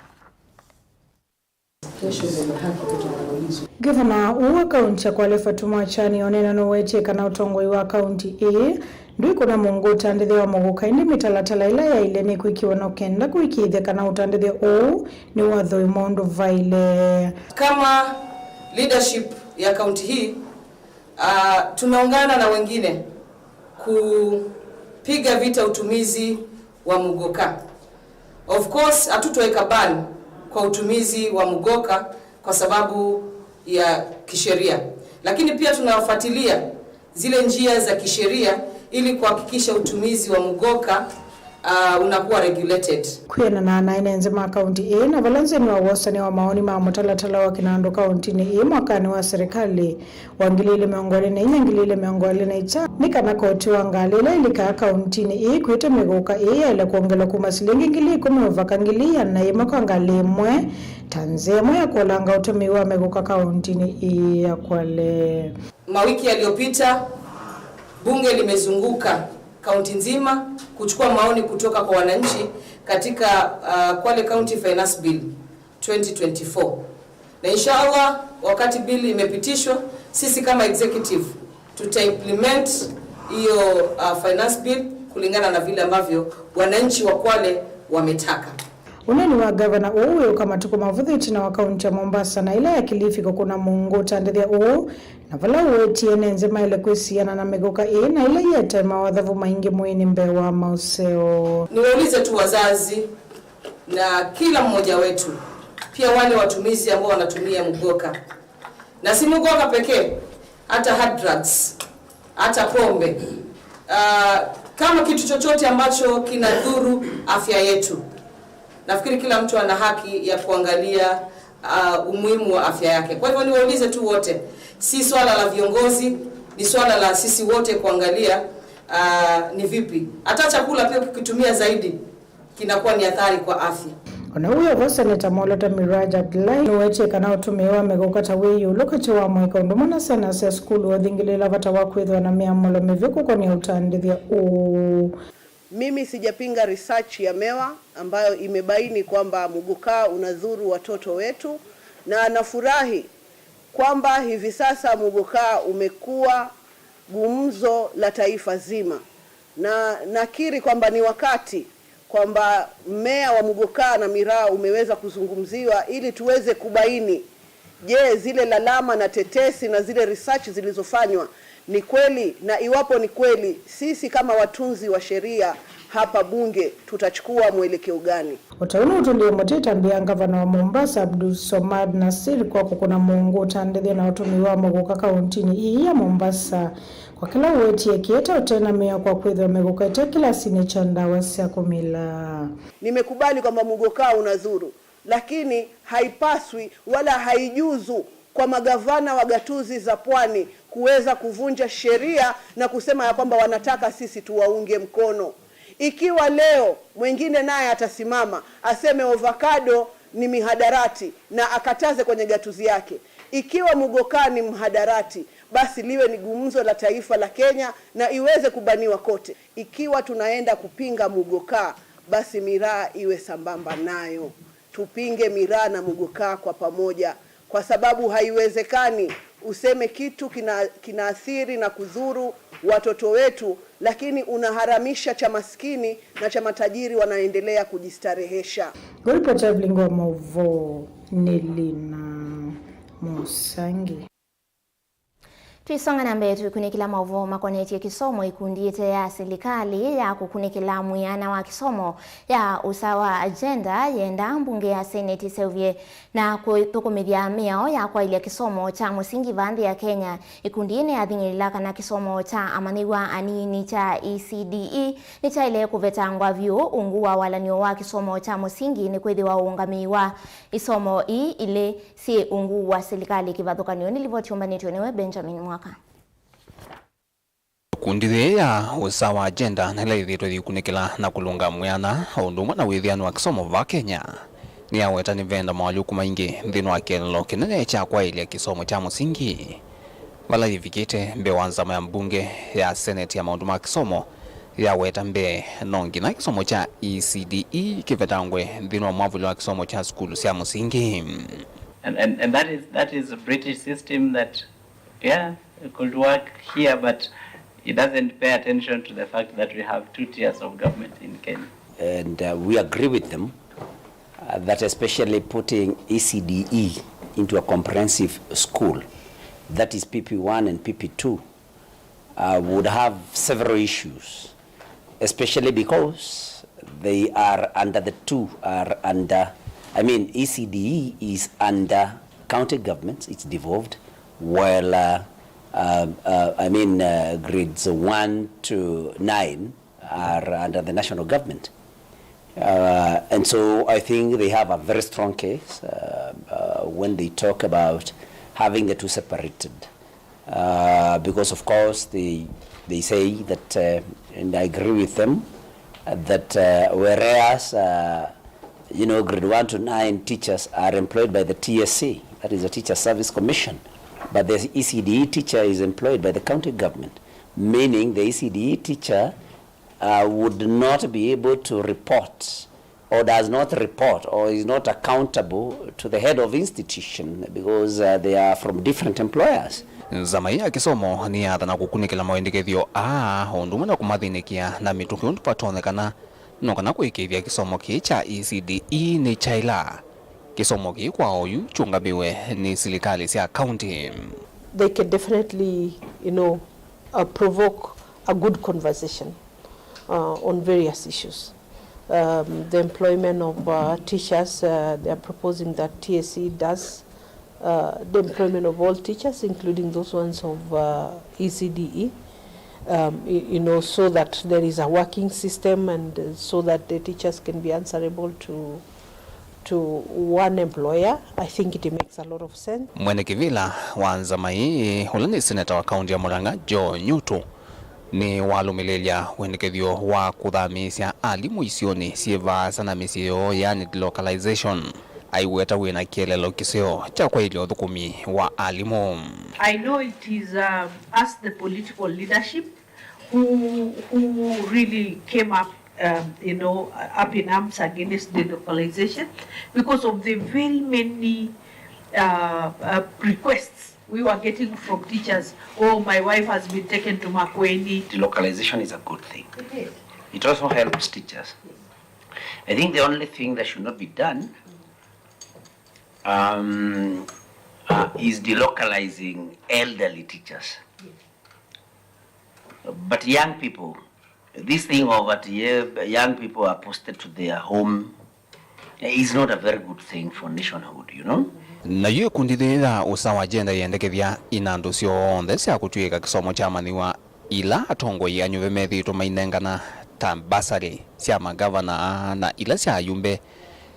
Ngavana ũũ wa kaunti ya Kwale, Fatuma Achani, oneena nũwetie kana ũtongoi wa kaunti ĩĩ ndwĩkũna mũngũ ũtandĩthya wa mũgũka, ĩndĩ mĩtalatala ĩla yaĩle nĩkwĩkĩwa no kenda kũĩkĩĩthya kana ũtandĩthya ũũ nĩwathoi maũndũ vaĩle. Kama leadership ya kaunti hii, Ah, tumeungana na wengine kupiga vita utumizi wa mugoka. Of course, hatutoweka ban kwa utumizi wa mugoka kwa sababu ya kisheria. Lakini pia tunafuatilia zile njia za kisheria ili kuhakikisha utumizi wa mugoka ah, unakuwa regulated. Kwĩanana na ene nthĩ ma kaunti ĩĩ na vala nzĩnĩ wa wosania wa maoni ma mũtalatala wa kĩnandũ kauntinĩ ĩĩ mwakanĩ wa serikali wa ngili ilĩ mĩongo ĩlĩ na inya, ngili ilĩ mĩongo ĩlĩ na ĩtano, nĩ kana koti wa ngalĩ ĩla ĩlikaa kauntinĩ ĩĩ kwĩtwa mĩgũka ĩĩ yaĩle kwongelwa kuma silingi ngili ikũmi mũvaka ngili iana na ĩmwe kwa ngalĩ ĩmwe, ta nzĩa ĩmwe ya kũolanga ũtũmĩi wa mĩgũka kauntinĩ ĩĩ ya Kwale. Mawiki yaliyopita, bunge limezunguka kaunti nzima kuchukua maoni kutoka kwa wananchi katika, uh, Kwale County Finance Bill twenty twenty-four. Na inshallah, wakati bill imepitishwa, sisi kama executive tutaimplement hiyo, uh, finance bill kulingana na vile ambavyo wananchi wa Kwale wametaka. Ũneeni wa ngavana ũũ wĩũka matukũ mavũthũ ĩtina wa kaunti ya Mombasa na ĩla ya Kilifi kũkũna mũungu ũtandĩthya ũũ, na vala ũwetie ene nzĩ maĩle kwĩsiana na mĩgũka ĩĩ na ĩla iete mawathavu maingĩ mwĩĩnĩ mbee wa maũseo. Niwaulize tu wazazi na kila mmoja wetu, pia wale watumizi ambao wanatumia mgoka, na si mgoka pekee, hata hard drugs, hata pombe, ah, kama kitu chochote ambacho kinadhuru afya yetu. Nafikiri kila mtu ana haki ya kuangalia, ah, umuhimu wa afya yake. Kwa hivyo niwaulize tu wote, si swala la viongozi, ni swala la sisi wote kuangalia, ah, ni vipi. Hata chakula pia ukikitumia zaidi, kinakuwa ni athari kwa afya. Ona wĩ o vo, Seneta Mwolota Miraj Abdullahi nũwetie kana ũtũmĩi wa mĩgũka ta wĩ ĩũlũ katĩ wa mũika ũndũ ũmwe na syana sya sukulu ũthingĩlĩĩla vata wa kwĩthĩwa na mĩamũlo mĩvyũ kũkonĩa ũtandĩthya ũũ. Mimi sijapinga research ya MEWA ambayo imebaini kwamba muguka unadhuru watoto wetu, na nafurahi kwamba hivi sasa muguka umekuwa gumzo la taifa zima, na nakiri kwamba ni wakati kwamba mmea wa muguka na miraa umeweza kuzungumziwa ili tuweze kubaini, je, zile lalama na tetesi na zile research zilizofanywa ni kweli, na iwapo ni kweli, sisi kama watunzi wa sheria hapa bunge tutachukua mwelekeo gani? O ta ũu nũtũlie mũtĩ ĩtambya ya ngavana wa Mombasa, Abdul Somad Nasir, kwa kũkũna mũungu ũtandĩthya na ũtũmĩi wa mũgũka kauntinĩ ii ya Mombasa, kwa kĩla ũwetie kĩete ũte na mĩao kwa kwĩthĩwa mĩgũka ĩte kĩlasinĩ kya ndawa sya kũmila. Nimekubali kwamba muguka unadhuru, lakini haipaswi wala haijuzu kwa magavana wa gatuzi za pwani kuweza kuvunja sheria na kusema ya kwamba wanataka sisi tuwaunge mkono. Ikiwa leo mwingine naye atasimama aseme avocado ni mihadarati na akataze kwenye gatuzi yake, ikiwa muguka ni mhadarati, basi liwe ni gumzo la taifa la Kenya na iweze kubaniwa kote. Ikiwa tunaenda kupinga muguka, basi miraa iwe sambamba nayo. Tupinge miraa na muguka kwa pamoja, kwa sababu haiwezekani useme kitu kina, kinaathiri na kudhuru watoto wetu, lakini unaharamisha cha maskini na cha matajiri wanaendelea kujistarehesha. Ngũripota Evelyn wa maũvoo nĩ Lina Mũsangi. Twisonga na mbee, tũikunĩkĩla maũvoo makonetye kĩsomo. Ikundi ĩte ya silikalĩ ya kũkunĩkĩla mwĩana wa kĩsomo ya ũsawa Agenda yenda mbunge ya Senate ĩseũvye na kũthũkũmĩthya mĩao ya kwaĩlya kĩsomo kya mũsingi vaa nthĩ ya Kenya. Ikundi ĩĩ nĩyathing'ĩĩla kana kĩsomo kya amanyĩw'a anini kya E C D E nĩkyaĩle kũvetangwa vyũ ungu wa walany'o wa kĩsomo kya mũsingi, nĩkwĩthĩwa ũũngamĩi wa isomo ii ilĩ syĩ ungu wa silikalĩ kĩvathũkany'o. Nĩ livoti yũmbanĩtw'e nĩwe Benjamin Mwaka. Ikundi yĩĩ ya ũsawa Agenda, na ĩla yĩthĩĩtwe yĩikunĩkĩla na kũlũnga mwĩana o ũndũ ũmwe na wĩthĩano wa kĩsomo vaa Kenya, nĩyaweta nĩvenda moalyũku maingĩ nthĩnĩ wa kĩeleelo kĩnene kya kwaĩlya kĩsomo kya mũsingi, vala yĩvikĩte mbee wa nzama ya mbunge ya Senate ya maũndũ ma kĩsomo yaweta mbee no nginya kĩsomo kya E C D E kĩvetangwe nthĩnĩ wa mwavũlyo wa kĩsomo kya sukulu sya mũsingi. And, and, and that is, that is a British system that, yeah, it could work here, but it doesn't pay attention to the fact that we have two tiers of government in Kenya. And, uh, we agree with them, uh, that especially putting E C D E into a comprehensive school, that is P P one and P P two, uh, would have several issues, especially because they are under the two, are under, I mean, E C D E is under county governments, it's devolved, while, uh, uh, uh, I mean, uh, grades one to nine are under the national government. Uh, and so I think they have a very strong case, uh, uh, when they talk about having the two separated. Uh, because of course they, they say that, uh, and I agree with them, uh, that, uh, whereas, uh, you know, grade one to nine teachers are employed by the T S C, that is the Teacher Service Commission, But the E C D E teacher is employed by the county government, meaning the E C D E teacher uh, would not be able to report or does not report or is not accountable to the head of institution because uh, they are from different employers. Nzama ĩĩ ya kĩsomo nĩyathana kũkunĩkĩla mawendekethyo aa o ũndũ ũmwe na kũmathĩnĩkĩa na mĩtũkĩ ũndũ vatonyekana no kana kũĩkĩĩthya kĩsomo kĩĩ kya E C D E nĩkyaĩla. Kĩsomo kĩĩ kwa oyu kyũngamĩwe nĩ silikalĩ sya kaunti. They can definitely, you know, uh, provoke a good conversation uh, on various issues. Um, the employment of uh, teachers, uh, they are proposing that T S C does uh, the employment of all teachers, including those ones of uh, E C D E, um, y- you know, so that there is a working system and uh, so that the teachers can be answerable to to one employer. I think it makes a lot of sense. Mwene kĩvĩla wa nzama ĩĩ, ũla nĩ seneta wa kaunti ya Murang'a, Joe Nyutu, nĩwalũmĩlĩlya wendekethyo wa kũthamĩĩsya alimũ isionĩ syĩ vaasa na mĩsyĩ yoo, yani delocalization, aiweta wĩna kĩeleelo kĩseo kya kwaĩlya ũthũkũmi wa alimũ. I know it is uh, us, the political leadership, who who really came up, um, you know, up in arms against the localization because of the very many uh, uh, requests we were getting from teachers. Oh, my wife has been taken to Makueni. Delocalization is a good thing. It is. It also helps teachers. I think the only thing that should not be done um, uh, is delocalizing elderly teachers. But young people, this thing of that ye- young people are posted to their home is not a very good thing for nationhood, you know. Nayo ĩkundi yĩĩ ya Usawa Agenda yendekethya inandũ syonthe sya kũtw'ĩĩka kĩsomo kyamanyĩw'a ila atongoi anyuve methĩĩtwe mainengana ta mbasarĩ sya magavana na ila sya ayumbe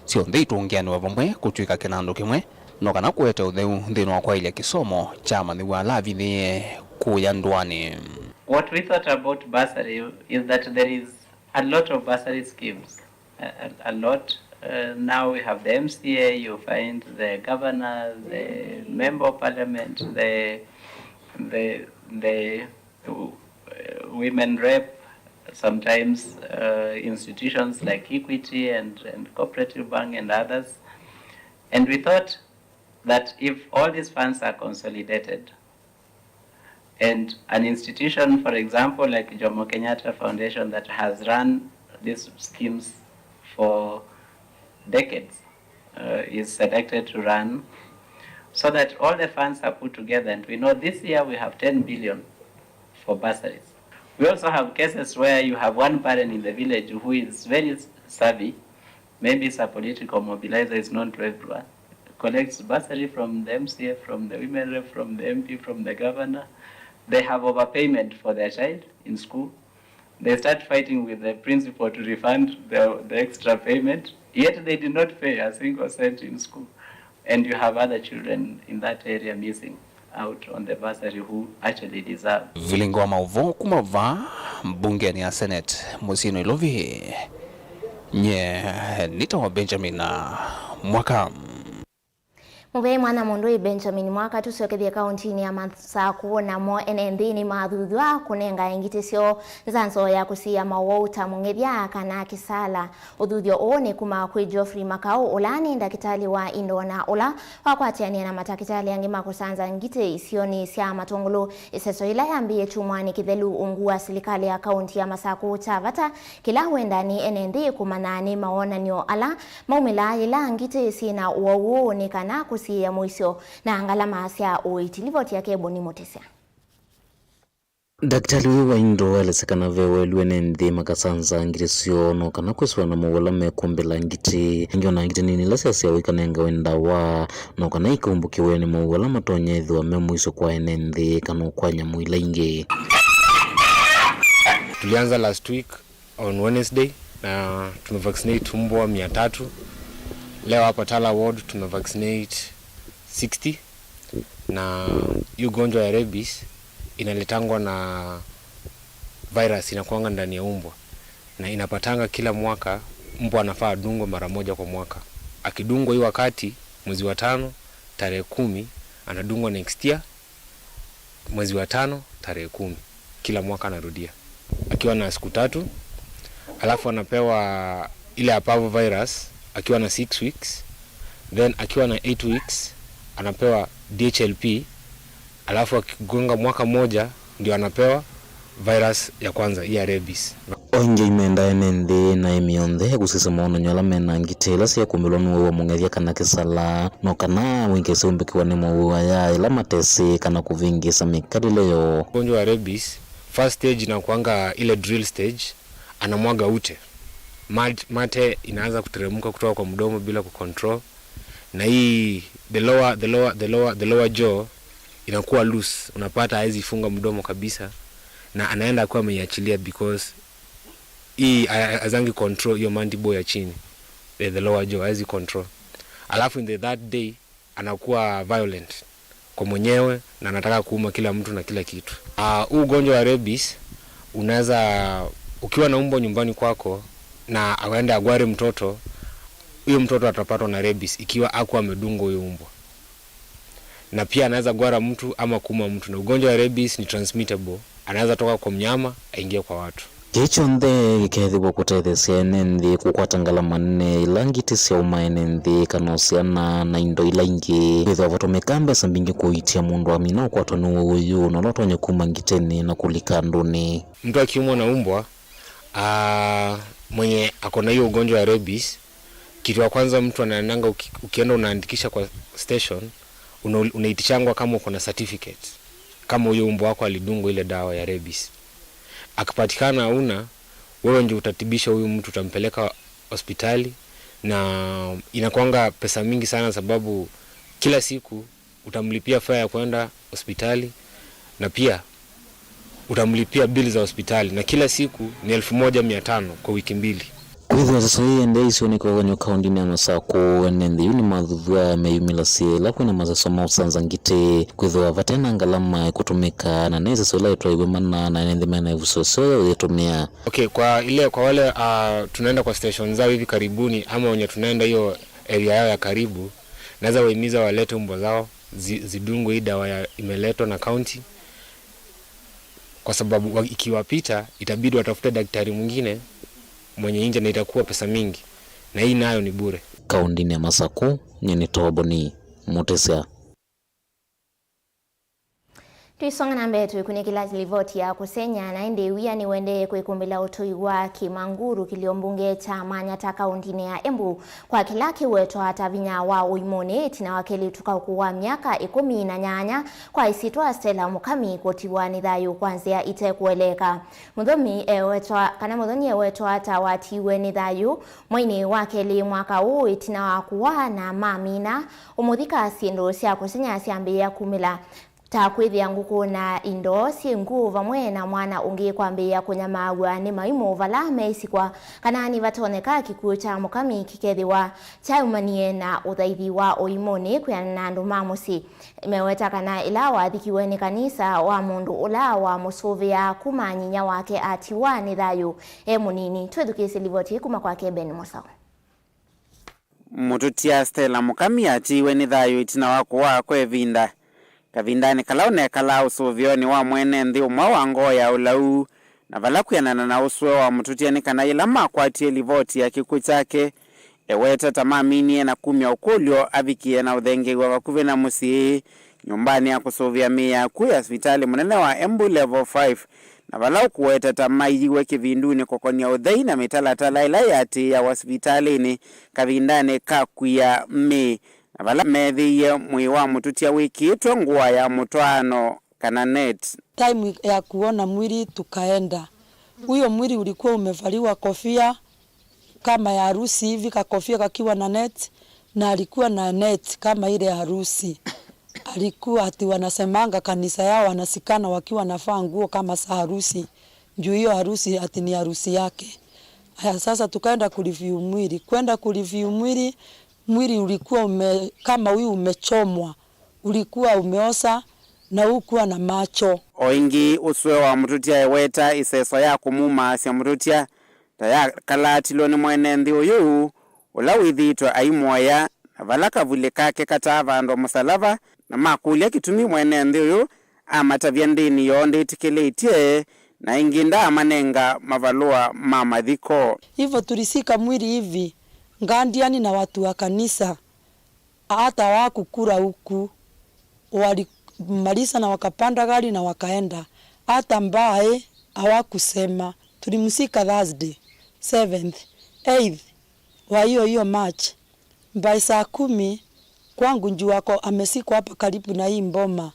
syonthe itũngĩanĩwe vamwe kũtw'ĩka kĩnandũ kĩmwe no kana kũete ũtheu nthĩnĩ wa kwaĩlya kĩsomo kya amanyĩw'a ala avithĩĩe kũya ndũanĩ. What we thought about bursary is that there is a lot of bursary schemes, a, a, a lot. Uh, now we have the M C A, you find the governor, the member of parliament, the, the, the uh, women rep, sometimes uh, institutions like Equity and, and Cooperative Bank and others. And we thought that if all these funds are consolidated, and an institution, for example, like Jomo Kenyatta Foundation, that has run these schemes for decades, uh, is selected to run, so that all the funds are put together. And we know this year we have ten billion for bursaries. We also have cases where you have one parent in the village who is very savvy, maybe it's a political mobilizer, is known to everyone, collects bursary from the M C A, from the women rep, from the M P, from the governor. They have overpayment for their child in school. They start fighting with the principal to refund the, the extra payment, yet they did not pay a single cent in school. And you have other children in that area missing out on the bursary who actually deserve. Vilingi wa maũvoo kuma vaa mbungeni ya Senate mũsyĩ Nairobi, nye nĩtawa Benjamin Mwaka. Mũvei mwana mũndũ ĩ Benjamin Mwaka. Tũsyokethye kaũntinĩ ya Masakũ, namo ene nthĩ nĩmathuthw'a kũnenga ngitĩ syoo nzanzo ya kũsiĩa mawau ta mũng'ethya kana kĩsala. Ũthuthyo ũũ nĩ kuma kwĩ Geoffrey Makau, ũla nĩ ndakĩtalĩ wa indo na ũla wakwatĩanĩa na matakĩtalĩ angĩ ma kũsanza ngitĩ isionĩ sya Matũngũlũ. Ĩseso yĩla yambĩĩe kyumwanĩ kĩthelu, ungu wa silikalĩ ya kaũnti ya Masakũ kya vata kĩla wenda nĩ ene nthĩ kũmanya nĩ mawonany'o ala maumĩlaa yĩla ngitĩ syĩ na ũwau ũũ nĩ kana kũsiĩĩa mũisyo na ngalama sya ũiiti. Livoti yake Eboni Mũtĩsya. Ndakĩtalĩ ũyũ wa indo aelesya kana ve ũelu ene nthĩ makasanza ngitĩ syoo no kana kwĩsĩwa na mowau ala mekũmbĩla ngitĩ. Aingĩ ona ngitĩ nini ila syasyawa ikanengawe ndawa no kana ikaumbũkĩwe nĩ mowau ala matonya ĩthĩwa me mũisyo kwa ene nthĩ kana kwa nyamũ ila ingĩ. Tulianza last week on Wednesday na tumevaccinate mbwa mia tatu. Leo hapa Tala Ward tumevaccinate sixty. Na hii ugonjwa ya rabies inaletangwa na virus inakuanga ndani ya umbwa, na inapatanga kila mwaka. Mbwa anafaa adungwe mara moja kwa mwaka. Akidungwa hii wakati, mwezi wa tano, tarehe kumi, anadungwa next year, Mwezi wa tano, tarehe kumi. Kila mwaka anarudia. Akiwa na siku tatu, alafu anapewa ile ya parvovirus akiwa na six weeks, then akiwa na eight weeks anapewa D H L P, alafu akigonga mwaka moja ndio anapewa virus ya kwanza, hii ya rabies. O ĩngĩ aimendaa ene nthĩ na aĩmi onthe kũsisya mawonany'o ala me na ngitĩ ila sya kũmbĩlwa nĩ mũwau wa mũng'ethya kana kĩsala, no kana wĩkese ũmbĩkĩwa nĩ mawau aya ĩla matesĩ kana kũvĩngĩĩsa mĩkalĩle yoo. Ugonjwa wa rabies, first stage inakuanga ile drill stage, anamwaga ute. Mat-, mate inaanza kuteremka kutoka kwa mdomo bila kucontrol. Na hii, the lower, the lower, the lower, the lower jaw inakuwa loose, unapata hawezi funga mdomo kabisa, na anaenda akiwa ameiachilia because hii a-, a-, azangi control hiyo mandible ya chini, the, the lower jaw hawezi control. Alafu in the third day anakuwa violent kwa mwenyewe na anataka kuuma kila mtu na kila kitu. Ah, huu ugonjwa wa rabies unaweza, ukiwa na umbwa nyumbani kwako na aende agware mtoto, huyo mtoto atapatwa na rabies ikiwa hakuwa amedungwa huyo umbwa. Na pia anaweza gwara mtu ama kuuma mtu. Na ugonjwa wa rabies ni transmittable, anaweza toka kwa mnyama aingie kwa watu. Kĩĩ kyonthe kĩkethĩwa kũtetheesya ene nthĩ kũkwata ngalama nene ila ngitĩ syauma ene nthĩ kana o syana na indo ila ingĩ. Kwĩthĩwa vatũmĩkaa mbesa mbingĩ kũitia mũndũ amina ũkwatwa nĩ ũwau ũyũ na ũla ũtonya kuma ngitĩnĩ na kũlika andũnĩ. Mtu akiumwa na umbwa, ah, mwenye ako na hiyo ugonjwa wa rabies, kitu ya kwanza mtu anaendanga uki-, ukienda unaandikisha kwa station, una-, unaitishangwa kama uko na certificate, kama huyo umbwa wako alidungwa ile dawa ya rabies. Akipatikana hauna, wewe ndio utatibisha huyu mtu, utampeleka hospitali, na inakuanga pesa mingi sana sababu kila siku utamlipia fare ya kwenda hospitali, na pia utamlipia bill za hospitali, na kila siku ni elfu moja mia tano kwa wiki mbili. Kwĩthĩwa ĩseso yĩĩ ĩendee isionĩ kĩvathũkany'o kaũndĩnĩ ya Masakũ, ene nthĩ yu nĩmathuthwaa meyumĩlasye ĩla kwĩna maseso ma ũsanza ngitĩ, kwĩthĩwa vate na ngalama ĩkũtũmĩka, na nĩ ĩseso ĩla ĩtwaĩwe mana na ene nthĩ mena ĩvuso ĩseo ya ũyĩtũmĩa. Okay, kwa ile, kwa wale, ah, tunaenda kwa station zao hivi karibuni ama wenye tunaenda hiyo area yao ya karibu, naweza wahimiza walete mbwa zao, zi-, zidungwe hii dawa ya imeletwa na county, kwa sababu wa-, ikiwapita, itabidi watafute daktari mwingine mwenye nje na itakuwa pesa mingi, na hii nayo ni bure. Kaũndĩnĩ ya Masakũ, nyie nĩ Toboni Mũtĩsya. Tũisonga na mbee, tũikunĩkĩla livoti ya kũsengya, na ĩndĩ wia nĩũendee kwĩkũmbĩla ũtũi wa kĩmanguru kĩlio mbunge kya Manyata kaũndĩnĩ ya Embu kwa kĩla kĩwetwa ta vinya wa ũimũnĩ ĩtina wa kelĩtu ka ũkũũ wa myaka ĩkũmi na nyanya kwa ĩsyĩtwa Stella Mũkami kũtiwa nĩ thayũ kwa nzĩa itekũeleeka. Mũthoni ewetwa, kana mũthoni ewetwa ta watiwe nĩ thayũ mweinĩ wa kelĩ mwaka ũũ ĩtina wa kũwaa na mamina ũmũthika syĩndũ sya kũsengya syambĩĩa kumĩla, ta kwĩthĩa ngũkũ na indo syĩ ngũũ vamwe na mwana ũngĩ kwambĩĩa kũnyamaaw'a nĩ maimũ vala meĩsikwa kana nĩvatonyeka kĩkw'ũ kya Mũkami kĩkethĩwa kyaumanie na ũthaithi wa ũimũnĩ kwĩanana na andũ ma mũsyĩ. Meweta kana ĩla wathikiwe nĩ kanisa wa mũndũ ũla wamũsũvĩaa kuma nyinya wake atiwa nĩ thayũ e mũnini. Twĩthukĩĩsye livoti ĩĩ kuma kwake Ben Mũsaũ. Mũtũtia Stella Mũkami atiiwe nĩ thayũ ĩtina wa kũwaa kwa ĩvinda. Kavindanĩ kala ũnekalaa ũsũvĩonĩ wa mwene nthĩ ũmwe wa ngoo ya ũlau, na vala kwĩanana na ũsũe wa mũtũtia nĩ kana yĩla makwatie livoti ya kĩkw'ũ kyake, eweta ta maminie na kumya ũkũlyo avikĩe na ũthengeew'a vakuvĩ na mũsyĩ, nyũmbanĩ ya kũsũvĩa mĩĩ ya akw'ũ ya sivitalĩ mũnene wa Embu Level five, na vala ũkũweta ta maiyiwe kĩvindunĩ kũkonia ũthei na mĩtalatala ĩla ĩatĩĩawa sivitalĩnĩ kavindanĩ ka kwia mĩĩ, na vala meethĩie mwĩĩ wa mũtũtia wĩkĩĩtwe ngũa ya mũtwaano kana net. Time ya kuona mwili tukaenda. Huyo mwili ulikuwa umevaliwa kofia kama ya harusi hivi, kakofia kakiwa na net, na alikuwa na net kama ile ya harusi. Alikuwa ati wanasemanga kanisa yao wanasikana wakiwa navaa nguo kama za harusi, juu hiyo harusi ati ni harusi yake. Haya, sasa tukaenda kureview mwili. Kwenda kureview mwili, mwili ulikuwa ume-, kama huyu umechomwa, ulikuwa umeoza na hukuwa na macho. O ĩngĩ, ũsũe wa mũtũtia eweta ĩseso ya kũmumaasya mũtũtia ta yakalaatilwe nĩ mwene nthĩ ũyũ, ũla wĩthĩĩtwe aimuoya, na vala kavulĩ kake kataavandwa mũsalava, na makũlya kĩtumi mwene nthĩ ũyũ amatavya ndĩni yoo ndĩtĩkĩlĩtye, na ĩngĩ ndaamanenga mavalũa ma mathiko. Hivyo tulisika mwili hivi, guardian na watu wa kanisa, hata hawakukula huku, walimaliza na wakapanda gari na wakaenda. Hata mbae hawakusema. Tulimzika Thursday, seventh, eighth wa hiyo hiyo March. By saa kumi kwangu, juu ako amesikwa hapa karibu na hii mboma.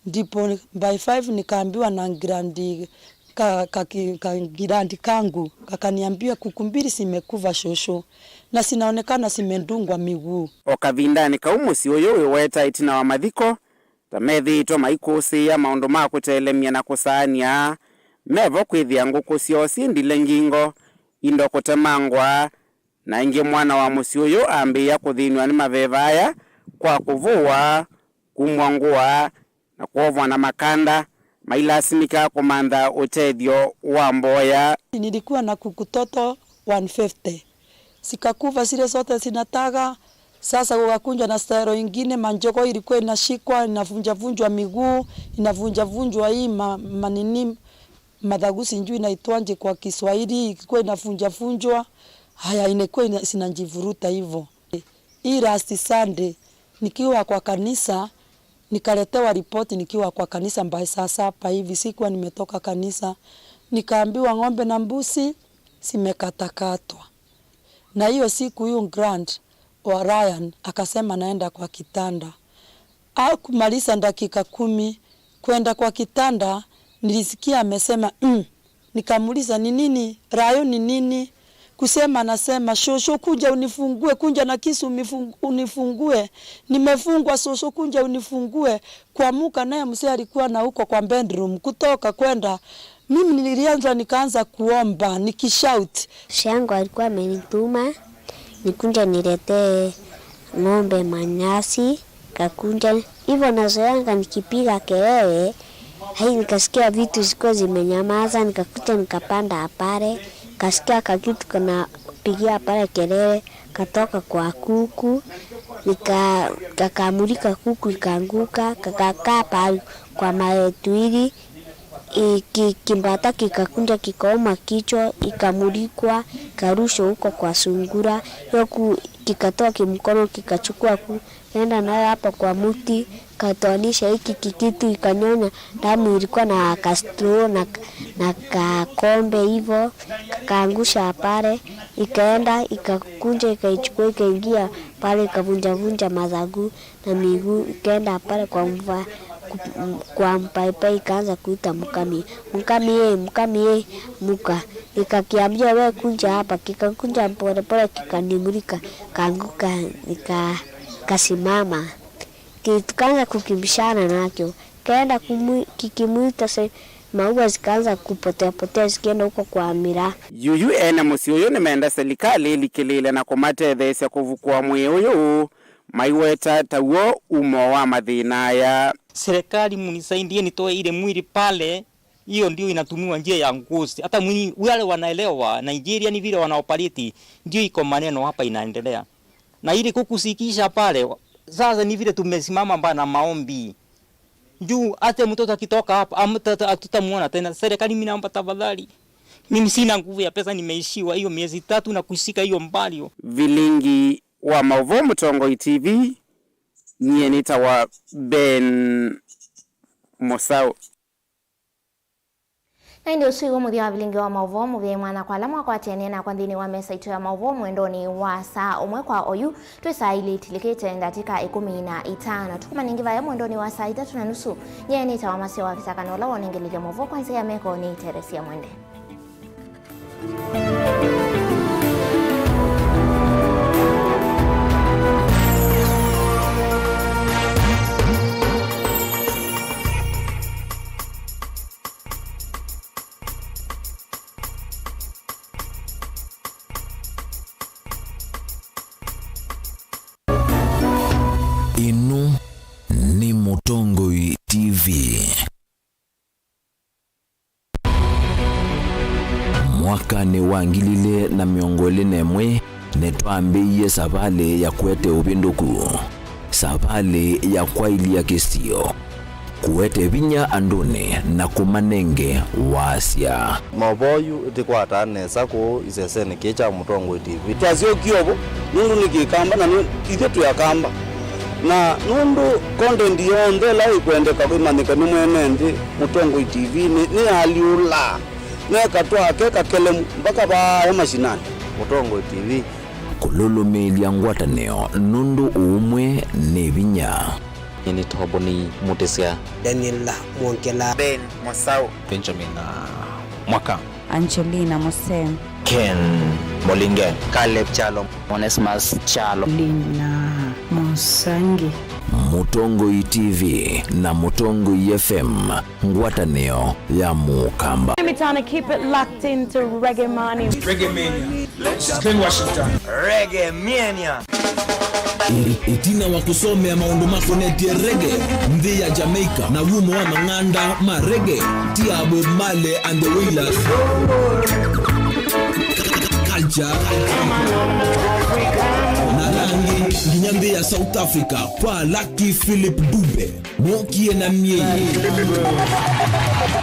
Ndipo by five nikaambiwa na grandi ka, ka, ki- ka grandi kangu, kakaniambia, "Kuku mbili zimekufa, shosho, na zinaonekana zimedungwa miguu." O kavindanĩ kau, mũsyĩ ũyũ wĩweta ĩtina wa mathiko, ta methĩĩtwe maikũsĩĩa maũndũ ma kũtelemya na kũsaanĩa, mevo kwĩthĩa ngũkũ syoo syĩndile ngingo, indo kũtemangwa, na ĩngĩ mwana wa mũsyĩ ũyũ ambĩĩa kũthĩnw'a nĩ maveva aya kwa kũvũwa, kumw'a ngũa, na kwovwa na makanda, mailasimĩka kũmantha ũtethyo wa mboya. Nilikuwa na kuku toto one fifty. Zikakufa zile zote zinataga. Sasa kukakunja na style ingine, manjogoo ilikuwa inashikwa, inavunjavunjwa miguu, inavunjavunjwa hii ma, manini, madhagu, sijui inaitwaje kwa Kiswahili, ilikuwa inavunjavunjwa. Haya, inakuwa ina- zinajivuruta hivyo. Hii last Sunday, nikiwa kwa kanisa, nikaletewa ripoti nikiwa kwa kanisa by saa saba hivi, sikuwa nimetoka kanisa. Nikaambiwa ng'ombe na mbuzi zimekatakatwa. Na hiyo siku huyu grand wa Ryan akasema naenda kwa kitanda. Hakumaliza dakika kumi kwenda kwa kitanda, nilisikia amesema, "Mm." Nikamuuliza, "Ni nini? Rayo ni nini?" Kusema anasema, "Shosho, kuja unifungue, kuja na kisu umifung- unifungue. Nimefungwa shosho, kuja unifungue." Kuamuka naye mzee alikuwa na huko kwa bedroom, kutoka kwenda. Mimi nilianza nikaanza kuomba, nikishout. Shangu alikuwa amenituma nikuje niletee ng'ombe manyasi, kakunja. Hivyo nazoeanga nikipiga kelele, hai nikasikia vitu zikuwa zimenyamaza, nikakuja nikapanda pale, kasikia kakitu kanapigia pale kelele, katoka kwa kuku, nika- kakamulika kuku ikaanguka, kakakaa pahali kwa mawe tuili, iki- kimbata kikakunja kikauma kichwa, ikamulikwa, ikarushwa huko kwa sungura. Hiyo ku- kikatoa kimkono kikachukua ku- enda nayo hapa kwa muti, katoanisha hiki kikitu, ikanyonya damu ilikuwa na kastro na, na kakombe hivyo, kakaangusha pale, ikaenda ikakunja ikaichukua ikaingia pale ikavunjavunja madhagu na miguu, ikaenda pale kwa mva- ku- kwa mpaipai ikaanza kuita, "Mukami, mukami ye, mukami ye, muka." Nikakiambia, "We kunja hapa." Kikakunja polepole kikanimulika, kaanguka, nika- kasimama. Ki- tukaanza kukimbishana nakyo, kaenda kumwi- kikimwita se- maua zikaanza kupotea potea zikienda huko kwa miraa. Yuyu ene mũsyĩ ũyũ nĩmenda silikalĩ ĩlikĩlĩĩle na kũmatetheesya kũvukũa mwĩĩ ũyũ, maiweta taw'o umo wa mathĩna aya. Serikali mnisaidie nitoe ile mwili pale, hiyo ndio inatumiwa njia ya ngozi. Hata mwili wale wanaelewa Nigeria ni vile wana operate, ndio iko maneno hapa inaendelea. Na ili kukusikisha pale, sasa ni vile tumesimama mbana maombi. Juu hata mtoto akitoka hapa, am- tata- hatutamuona tena. Serikali, mimi naomba tafadhali. Mimi sina nguvu ya pesa, nimeishiwa hiyo miezi tatu na kushika hiyo mbalio. Vilingi wa maũvoo Mũtongoi T V, nyie nĩtawa Ben Mũsaũ. Na ĩndĩ ũsu iw'o mũthya wa vilingi wa maũvoo. Mũvyaĩ mwana kwa ala mwakwatĩanĩa nakwa nthĩnĩ wa mesa itũ ya maũvoo mwendonĩ wa saa ũmwe kwa oyu. Twĩ saa ilĩ itilĩkĩte ndatĩka ĩkũmi na itano. Tũkomane ĩngĩ vaya mwendonĩ wa saa itatũ na nusu. Nyie nĩtawa Maseo wa Kĩsakana, ũla wonengelelya maũvoo kwa nzĩa ya meko nĩ Teresia Mwende. Ĩno nĩ Mũtongoi T V. Mwakanĩ wa ngili ilĩ na mĩongo ĩlĩ na ĩmwe, nĩtwambĩĩie savalĩ ya kũete ũvĩndũku, savalĩ ya kwaĩlya kĩsio. kũete vinya andũnĩ na kũmanenge wasya. Maũvoo yu ĩtĩkwataa nesa kũũ isesenĩ kĩĩ kya Mũtongoi T V. Twasyokie ũvũ nũndũ nĩ Kĩkamba na nĩ ithyĩ twĩ Akamba. Na nũndũ content yonthe ĩla ĩkwendeka ĩmanyĩke nĩ mwene nthĩ, Mũtongoi T V nĩ, nĩyaalyũlaa neka twake kakelemu mpaka vaa mashinani. Mũtongoi T V. Kũlũlũmĩĩlya ngwatanĩo nũndũ ũũmwe nĩ vinya. Nĩ Toboni Mũtĩsya. Daniel Mwongela. Ben Mwasau. Benjamin, uh, Mwaka. Angelina Mose. Ken Molinge. Caleb Chalo. Onesimus Chalo. Lina Musangi. Mũtongoi T V na Mũtongoi F M, ngwatanĩo ya Mũkamba. Mĩtano, keep it locked into Reggae Mania. Reggae Mania. Ken Washington. Reggae Mania. Ĩ-, ĩtina wa kũsomea maũndũ makonetye reggae nthĩ ya Jamaica na wumo wa mang'anda ma reggae, Tia Bob Marley and the Wailers, culture, na rangi, nginya nthĩ ya South Africa kwa Lucky Philip Dube. Mokie na myei.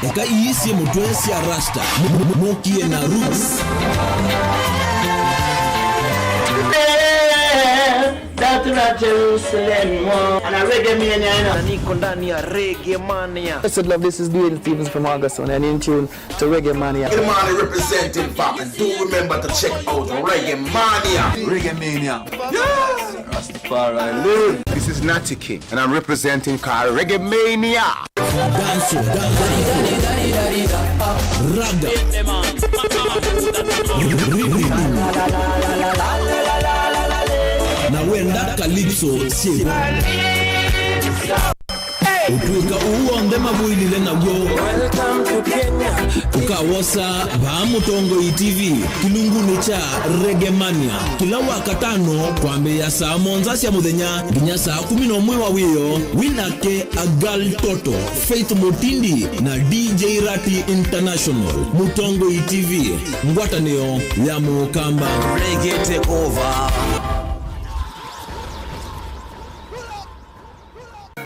Eka ii syĩ mũtwe sya Rasta. Mo-, mo-, mokie na roots. That's not Jerusalem. Ana Reggae Mania ena. Na niko ndani ya Reggae Mania. Blessed love, this is Dwayne Stevens from August, and you're in tune to Reggae Mania. Reggae Mania representing back, and do remember to check out Reggae Mania. Reggae Mania. Yeah. Rastafari live. This is Natty King, and I'm representing Car Reggae Mania. Dancehall, dancehall, raga, rhythm, na wenda calypso syĩvo. Ũtw'ĩka ũu w'onthe mavũilile naw'o ũkawosa vaa Mũtongoi T V kĩlungunĩ kya Reggae Mania kĩla Wakatano kwambĩĩa saa mũonza sya mũthenya nginya saa kũmi na ũmwe wa wĩoo, wĩ nake Agal Toto, Faith Mutindi na D J Rati International. Mũtongoi T V, ngwatanĩo ya Mũkamba. Reggae take over.